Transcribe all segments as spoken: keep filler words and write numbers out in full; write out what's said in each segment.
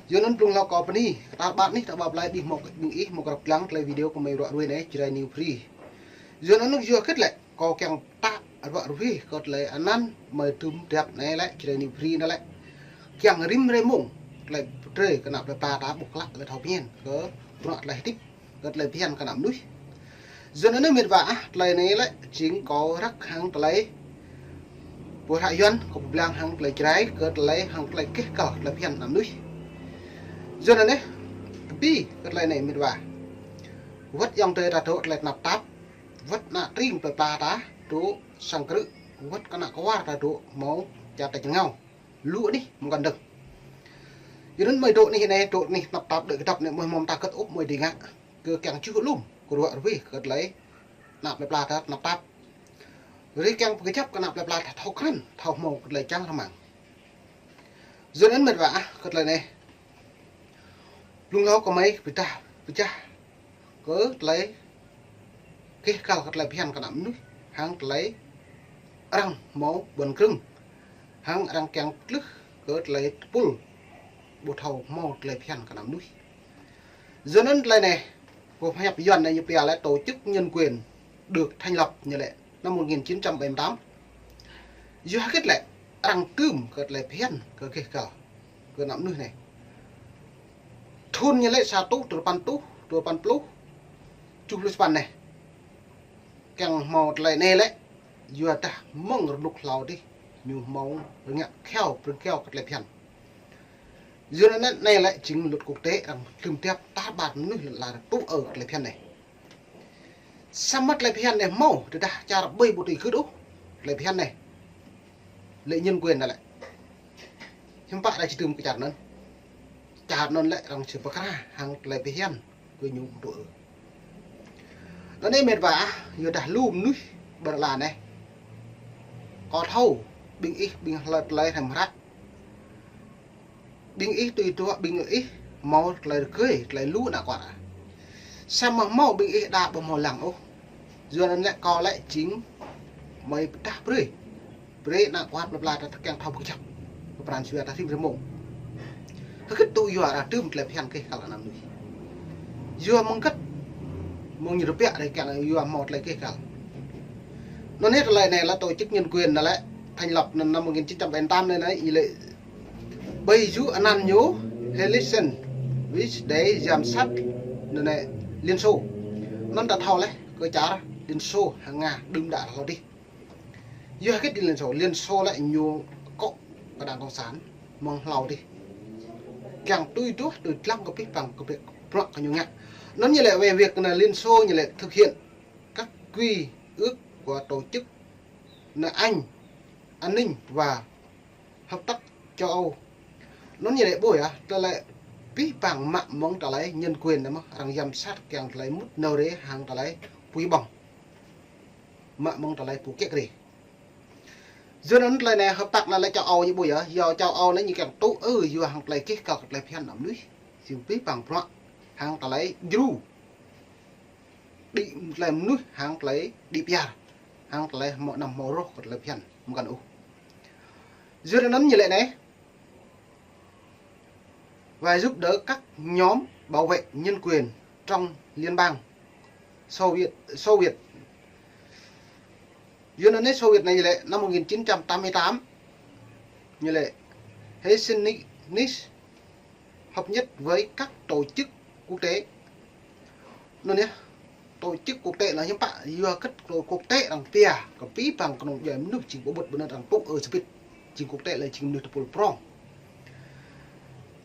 Yua anŭn blung hlâo kâo bơni, kơ tar ƀar anih, tar ƀar plơi ƀing hmâo, ƀing ih hmâo krăp lăng tơlơi video kơ mơi ruă ruai anai, Jrai New Free. Yua anŭn yua hơget lĕ, kâo kiăng tă ruă ruai kơ tơlơi anăn mơi tŭm tơbiă anai lĕ, Jrai New Free anai lĕ. Kiăng rĭm hrơi mông, tơlơi pơtrơi kơ ană plơi pla ta ƀuh klă lĕ thâo phiăn, kơ bruă tơlơi hơdip, kơ tơlơi phiăn kơ ană mơnuih. Yua anŭn mĕt wa ah, tơlơi anai lĕ, jing kâo răk hăng tơlơi pơhră Yuan, kâo pơblang hăng tơlơi Jrai, kơ tơlơi hăng tơlơi keh kăl tơlơi phiăn ană mơnuih. Yua anŭn, kơ ƀing kơ tơlơi anai mĕt wa. Wơ̆t ayŏng adơi ta dŏ tơlơi tơnap tap, wơ̆t ană tring plơi pla ta dŏ sang krư̆, wơ̆t kơ ană kwar ta dŏ hmâo čar ta jơngao. Lu anih mơ̆ng kăn dơ̆ng. Yua anŭn mơi dŏ anih anai, dŏ anih tơnap tap đuaĭ kơdŏp anai, mơi hmâo mơta kơ̆t ôh mơi dưi ngă. Kơ kiăng čuh lum, kơ ruă ruai kơ tơlơi ană plơi pla ta tơnap tap. Ri kiăng pơkơjăp kơ ană plơi pla ta thâo krăn, thâo hmâo kơ tơlơi čang rơmang. Yua anŭn mĕt wa ah, kơ tơlơi anai. Blung hlâo kơ mơi pơdah, pơdah kơ tơlơi keh kăl kơ tơlơi phiăn kơ ană mơnuih, hăng tơlơi arăng hmâo ƀuăn krơ̆ng, hăng arăng kiăng tlưh kơ tơlơi tơpul ƀu thâo hmâo tơlơi phiăn kơ ană mơnuih. Yua anŭn tơlơi anai, kâo pơhiăp Yuan anai ñu pia lĕ tổ chức nhân quyền được thành lập ñu lĕ năm một nghìn chín trăm bảy mươi tám. Yua hơget lĕ, arăng tŭm kơ tơlơi phiăn kơ keh kăl kơ ană mơnuih anai. Thun ñu lĕ sa rơtuh, dua rơpăn rơtuh, dua rơpăn pluh, tơjuh pluh sapăn anai. Kiăng hmâo tơlơi anai lĕ, yua dah mơ̆ng rơnŭk hlâo adih, ñu hmâo rơngiă kheo, prơ̆ng kheo kơ tơlơi phiăn. Yua anŭn anai lĕ jing luật quốc tế arăng tŭm tơbiă tar ƀar mơnuih lŏn ala arăng tŭ ư kơ tơlơi phiăn anai. Samơ̆ tơlơi phiăn anai hmâo, tơdah čar ƀơi ƀu tui gưt ôh, tơlơi phiăn anai. Lĕ nhân quyền anai lĕ. Hiư̆m pă arăng či tŭm kơ čar anŭn. Čar anŭn lĕ arăng či pơkra hăng tơlơi phiăn kơ ñu ƀu tŭ ư. Anŭn anai mĕt wa ah, yua dah lu mơnuih ƀơi lŏn ala anai. Kâo thâo, ƀing ih, ƀing hlơi tơlơi hrăm hră. Ƀing ih tui duah, ƀing ih hmâo tơlơi rơgơi, tơlơi lu ană kwar. Samơ̆ hmâo ƀing ih đa ƀu hmâo lăng ôh. Yua anŭn lĕ kâo lĕ jing mơi pơdah brơi. Brơi ană kwar plơi pla ta kiăng thâo pơkơjăp. Pơ pran jua ta rĭm hrơi mông. Hơget tŭ yua arăng tŭm tơlơi phiăn keh kăl ană mơnuih. Yua mơ̆ng hơget, mơ̆ng ñu rơpiă rai kiăng yua hmâo tơlơi keh kăl. Anŭn anai tơlơi anai lĕ tổ chức nhân quyền anai lĕ thành lập năm một nghìn chín trăm bảy mươi tám anai, anai, ih lĕ ƀơi yŭ anăn ñu Helsinki, wĭt đe giám sát anŭn anai Liên Xô. Anŭn ta thâo lĕ, kơ čar Liên Xô hăng Nga đưm đă hlâo adih. Yua hơget đĭ Liên Xô, Liên Xô lĕ ñu kŏ kơ đảng cộng sản mơ̆ng hlâo adih. Kiăng tui duah, tui dlăng kơ pih păng kơ pih bruă kơ ñu ngă. Anŭn ñu lĕ về việc anai Liên Xô ñu lĕ thực hiện các quy ước của tổ chức anai Anh, An ninh và Hợp tác châu Âu. Anŭn ñu lĕ ƀuh yơh, tơlơi pih păng mă mơ̆ng tơlơi nhân quyền anai mơ̆, arăng giám sát kiăng tơlơi mŭt nao rai hăng tơlơi pui ƀơ̆ng. Mă mơ̆ng tơlơi pui kiăk rai. Yua anŭn tơlơi anai hợp tác anai lĕ châu Âu ñu ƀuh yơh, yua châu Âu anai ñu kiăng tŭ ư yua hăng tơlơi keh kăl kơ tơlơi phiăn ană mơnuih. Jing pih păng bruă hăng tơlơi djru. Đĭ tơlơi mơnuih hăng tơlơi đĭ pơyar. Hăng tơlơi hmâo anăm hmâo rŏh kơ tơlơi phiăn mơ̆ng kăn ôh. Yua anŭn ñu lĕ anai. Và giúp đỡ các nhóm bảo vệ nhân quyền trong Liên bang Xô Viết, Xô Viết. Yua anŭn anai Xô Viết anai ñu lĕ năm một nghìn chín trăm tám mươi tám. Ñu lĕ Helsinki hợp nhất với các tổ chức quốc tế. Anŭn yơh, tổ chức quốc tế anŭn hiư̆m pă, yua hơget tổ quốc tế arăng pia, kơ pih păng kơnung djuai mơnuih jing pơƀut ƀơi anŭn arăng tŭ ư sơbĭt, jing quốc tế lĕ jing mơnuih tơpul prŏng.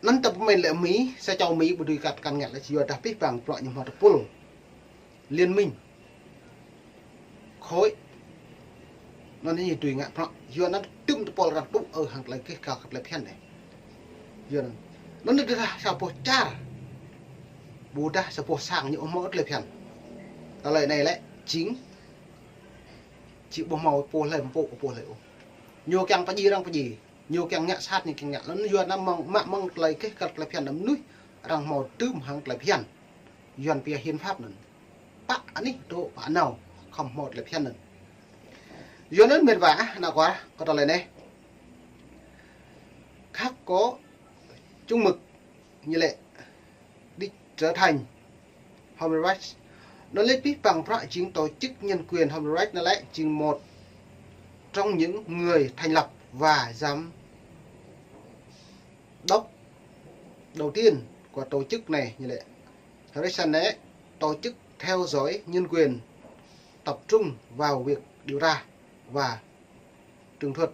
Anŭn ta pơmĭn lĕ Mi, sa čô Mi ƀu dưi kăt kăn ngă lĕ yua dah pih păng bruă ñu hmâo tơpul. Liên minh. Khối. Anŭn ñu dưi ngă bruă. Yua anŭn tŭm tơpul arăng tŭ ư hăng tơlơi keh kăl kơ tơlơi phiăn anai. Yua anŭn. Anŭn tơdah sa boh čar. Ƀôdah sa boh sang ñu ƀu hmâo tơlơi phiăn. Tơlơi anai lĕ jing. Či ƀu hmâo pô hlơi pô pô hlơi ôh. Ñu kiăng pơdjai arăng pơdjai. Ñu kiăng ngă sat ñu kiăng ngă. Anŭn yua anŭn mơ̆ng, mă mơ̆ng tơlơi keh kăl tơlơi phiăn ană mơnuih. Arăng hmâo tŭm hăng tơlơi phiăn. Yuan pia hiến pháp anŭn. Pă anih dŏ pă nao, khŏm hmâo tơlơi phiăn anŭn. Yua anŭn mĕt wa ah, ană kwar, kơ tơlơi anai. Khắc có chung mực Ñu lĕ đích trở thành Human Rights. Anŭn lĕ pih păng prăk jing tổ chức nhân quyền Human Rights anŭn lĕ jing một trong những người thành lập và giám đốc đầu tiên của tổ chức này, ñu lĕ Human Rights anŭn lĕ tổ chức theo dõi nhân quyền, tập trung vào việc điều tra và trừng phạt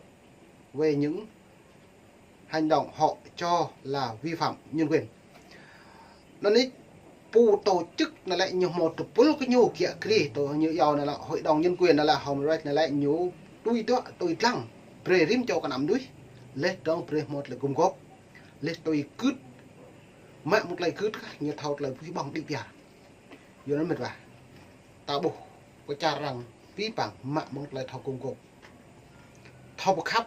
về những hành động họ cho là vi phạm nhân quyền. Anŭn lĕ pô tổ chức anŭn lĕ ñu hmâo tơpul kơ ñu kiă kriê, tơ ñu iâu anŭn lĕ Hội đồng Nhân quyền anŭn lĕ Human Rights anŭn lĕ ñu tui tuă tui dlăng brơi rĭm čô kơ anăm đuĭ, leh dơ̆ng brơi hmâo tơlơi gum gôp, leh tui gưt, mă mơ̆ng tơlơi gưt kah ñu thâo tơlơi pơhiăp ƀơ̆ng đĭ piar. Yua anŭn mĕt wa, ta ƀuh kơ čar arăng pih păng mă mơ̆ng tơlơi thâo gum gôp, thâo pơkhăp.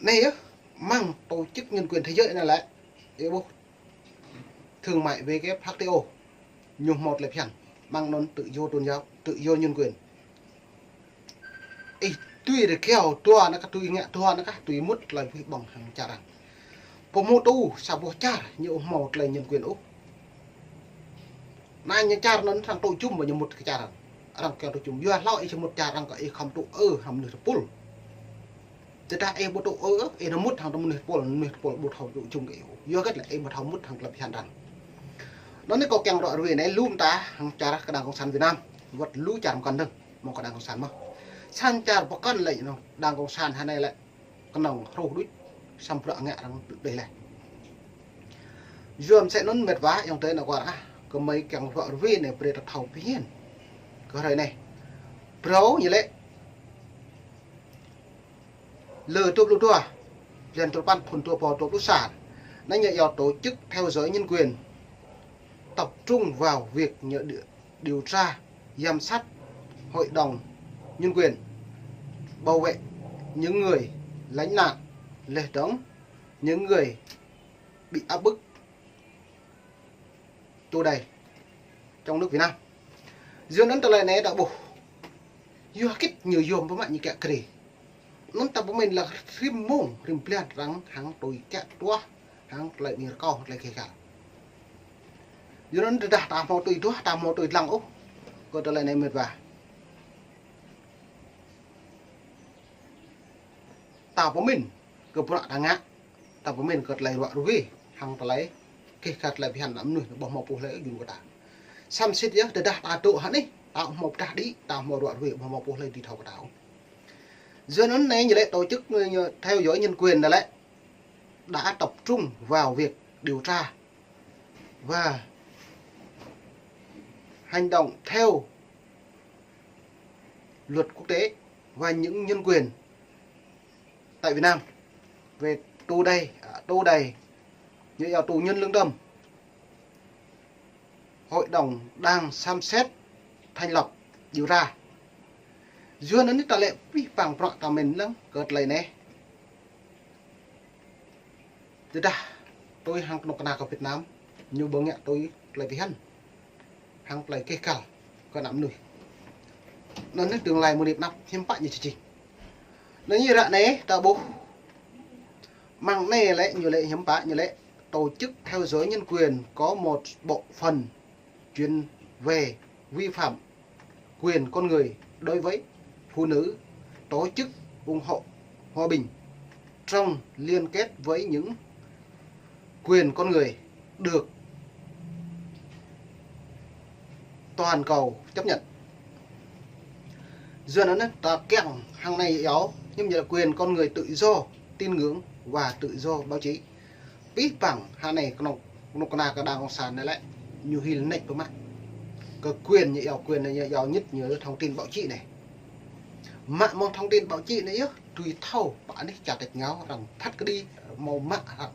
Anai yơh, mơ̆ng tổ chức nhân quyền thế giới anŭn lĕ, ih ƀuh thương mại W H O, ñu hmâo tơlơi phiăn, mơ̆ng anŭn tự do tôn giáo, tự do nhân quyền. Ih tui rơkâo dua anŭn kah, tui ngă dua anŭn kah, tui mŭt tơlơi pơhiăp ƀơ̆ng hăng čar arăng. Pô hmâo tŭ sa boh čar ñu ƀu hmâo tơlơi nhân quyền ôh. Anai ñu čar anŭn arăng tŭ jum ƀơi ñu mŭt kơ čar arăng. Arăng kiăng tŭ jum. Yua hlâo ih či mŭt čar arăng kơ ih khŏm tŭ ư hăng mơnuih tơpul. Tơdah ih ƀu tŭ ư, ih nao mŭt hăng mơnuih tơpul, mơnuih tơpul ƀu thâo tŭ jum kơ ih ôh. Yua hơget lĕ ih ƀu thâo mŭt hăng tơlơi phiăn arăng. Anŭn anai kâo kiăng ră ruai anai lu mơta hăng čar kơ đảng cộng sản Việt Nam. Wơ̆t lu čar pơkŏn dơ̆ng, mơ̆ng kơ đảng cộng sản mơ̆n. Săn čar pơkŏn lĕ ñu đảng cộng sản hơnai lĕ kơnơ̆ng hruh đôč, samơ̆ bruă ngă arăng đuĭ leh. Yua mơsĕ anŭn mĕt wa, ayŏng adơi nao kwar ah, kơmơi kiăng ră ruai anai brơi ta thâo pơhiăp. Kơ hrơi anai, phrâo ñu lĕ lơ dua pluh dua, blan duapăn, thun dua rơbâo dua pluh sa. Anai ñu iâu tổ chức theo dõi nhân quyền, tập trung vào việc ñu đ-, điều tra, giám sát Hội đồng Nhân quyền, bảo vệ những người lánh nạn, leh dơ̆ng những người bị áp bức tù đày trong nước Việt Nam. Yua anŭn tơlơi anai ta ƀuh, yua hơget ñu yôm pơmă ñu kiă kriê. Anŭn ta pơmĭn lĕ rĭm mông, rĭm blan arăng hăng tui kiă tuah, hăng tơlơi ƀing rơkâo, tơlơi gêh gal. Yua anŭn tơdah ta hmâo tui duah, ta hmâo tui dlăng ôh kơ tơlơi anai mĕt wa, ta pơmĭn kơ bruă ta ngă, ta pơmĭn kơ tơlơi ră ruai hăng tơlơi gêh gal, tơlơi phiăn ană mơnuih anai ƀu hmâo pô hlơi jun kơ ta. Samơ̆ sĭt yơh, tơdah ta dŏ hă anai, ta hmâo pơdah đĭ, ta hmâo ră ruai, ƀu hmâo pô hlơi dưi thâo kơ ta ôh. Yua anŭn anai ñu lĕ tổ chức ñu theo dõi nhân quyền anŭn lĕ đã tập trung vào việc điều tra và hành động theo luật quốc tế và những nhân quyền tại Việt Nam về tù đày, à, tù đày, ñu iâu tù nhân lương tâm. Hội đồng đang xem xét thành lập điều tra. Yua anŭn anai ta lĕ pih păng prăk ta mĭn lăng kơ tơlơi anai. Tơdah tui hăng kơnuk kơna kơ Việt Nam, ñu ƀu ngă tui tơlơi phiăn hăng tơlơi gêh gal kơ ană mơnuih. Anŭn anai tương lai mơ̆ng anai pơ anăp hiư̆m pă ñu či jing. Anŭn anai ră anai ta ƀuh mơ̆ng anai lĕ ñu lĕ hiư̆m pă, ñu lĕ tổ chức theo dõi nhân quyền có một bộ phận chuyên về vi phạm quyền con người đối với phụ nữ, tổ chức ủng hộ hòa bình trong liên kết với những quyền con người được toàn cầu chấp nhận. Yua anŭn anai ta kiăng hăng anai iâu, hiư̆m ñu lĕ quyền con người, tự do tín ngưỡng và tự do báo chí. Pih păng hơnai kơnuk, kơnuk kơna kơ đảng cộng sản anai lĕ ñu hil nač pơmă kơ quyền, ñu iâu quyền anai, ñu iâu nhất ñu thông tin báo chí anai. Mă mơ̆ng thông tin báo chí anai yơh dưi thâo pơ anih čar tač rơngiao arăng phat kơđi, hmâo mă hrăm,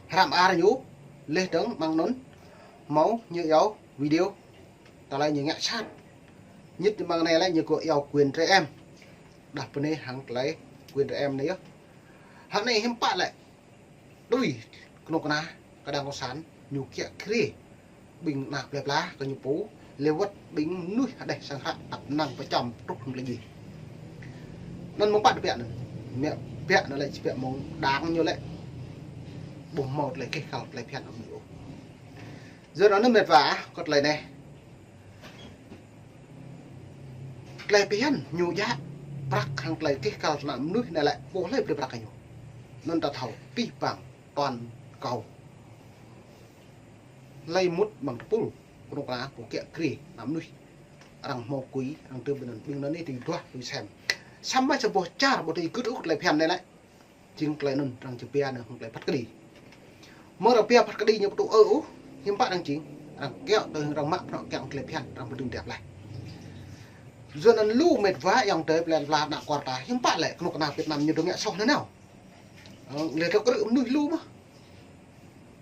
hrăm ar ñu, leh dơ̆ng mơ̆ng anŭn hmâo ñu iâu video, tơlơi ñu ngă sat. Nhất mơ̆ng anai lĕ ñu kơ iâu quyền trẻ em. Đah pơ anai hăng tơlơi quyền trẻ em anai yơh. Hă anai hiư̆m pă lĕ tui kơnuk kơna kơ đảng cộng sản ñu kiă kriê ƀing ană plơi pla kơ ñu pô, leh wơ̆t ƀing mơnuih hơđeh sang hră tăp năng pơčăm truh hăng tơlơi djai. Anŭn mơ̆ng pă tơbiă anŭn. Mơ̆ tơbiă anŭn lĕ či tơbiă mơ̆ng đảng ñu lĕ ƀu hmâo tơlơi kih kăl tơlơi phiăn amăng mơnuih ôh. Yua anŭn mĕt wa, kơ tơlơi anai. Tơlơi phiăn ñu djă prăk hăng tơlơi kih kăl ană mơnuih anai lĕ pô hlơi brơi prăk kơ ñu. Anŭn ta thâo pih pang toàn cầu. Hlơi mŭt amăng tơpul, kơnuk kơna pô kiă kriê ană mơnuih. Arăng hmâo kui, arăng tơ ƀing anŭn, ƀing anŭn anai tui duah, tui sem. Samơ̆ sa boh čar, ƀu tui gưt ôh tơlơi phiăn anai lĕ. Jing tơlơi anŭn arăng či pia anŭn hăng tơlơi phat kơđi. Mơ̆ arăng pia phat kơđi ñu ƀu tŭ ư ôh, hiư̆m pă arăng jing. Arăng kiaŏ tui arăng mă prŏng kiaŏ tơlơi phiăn, arăng pơdơ̆ng tiap laih. Yua anŭn lu mĕt wa ayŏng adơi plei pla ană kuar ta, hiư̆m pă lĕ kơnuk kơna Việt Nam ñu dŏ ngă soh nanao. Ơ, lĕ tơkrư̆ mơnuih lu mơ̆.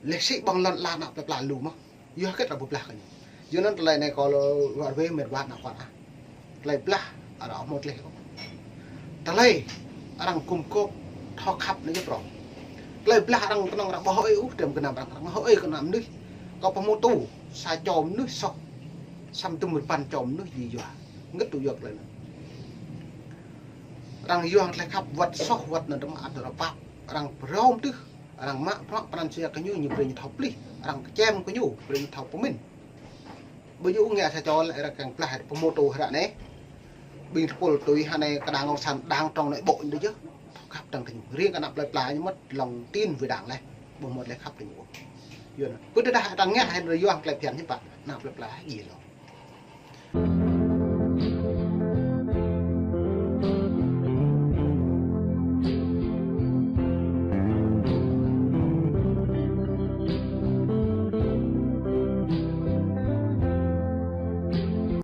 Lĕ sĭ ƀơ̆ng lŏn ala ană plei pla lu mơ̆. Yua hơget arăng ƀu blah kơ ñu. Yua anŭn tơlơi anai kâo lŏ wơr wĕ mĕt wa ană kuar ah. Tơlơi blah arăng ƀu hmâo tơlơi. Tơlơi arăng gum gôp thâo khăp anai yơh prŏng. Tơlơi blah arăng kơnơ̆ng arăng ƀu hơĭ ôh, tơm gơnam arăng, arăng hơĭ kơ ană mơnuih. Kâo pơhmutu sa čô mơnuih soh. Samơ̆ tơm rơbăn čô mơnuih djai yua. Hơget tŭ yua tơlơi anŭn. Arăng yua tơlơi khăp wơ̆t soh wơ̆t anŭn tơma ăt arăng pap. Arăng pơrŏm tưh. Arăng mă prŏng pran sia kơ ñu, ñu brơi ñu thâo plih. Arăng kơčem kơ ñu, brơi ñu thâo pơmĭn. Ƀu djơ̆ ngă sa čô lĕ arăng kiăng blah pơhmutu ră anai. Ƀing tơpul tui hơnai kơ đảng cộng sản, đảng trong anai ƀô̆ ñu djơ̆. Thâo khăp tăng kơ ñu. Riêng kơ ană plei pla ñu mơ̆t lòng tin với đảng laih. Ƀu hmâo tơlơi khăp kơ ñu. Yua anŭn. Pơtơdah arăng ngă hơnai yua tơlơi phiăn hiư̆m pă. Ană plei pla djai lŏ.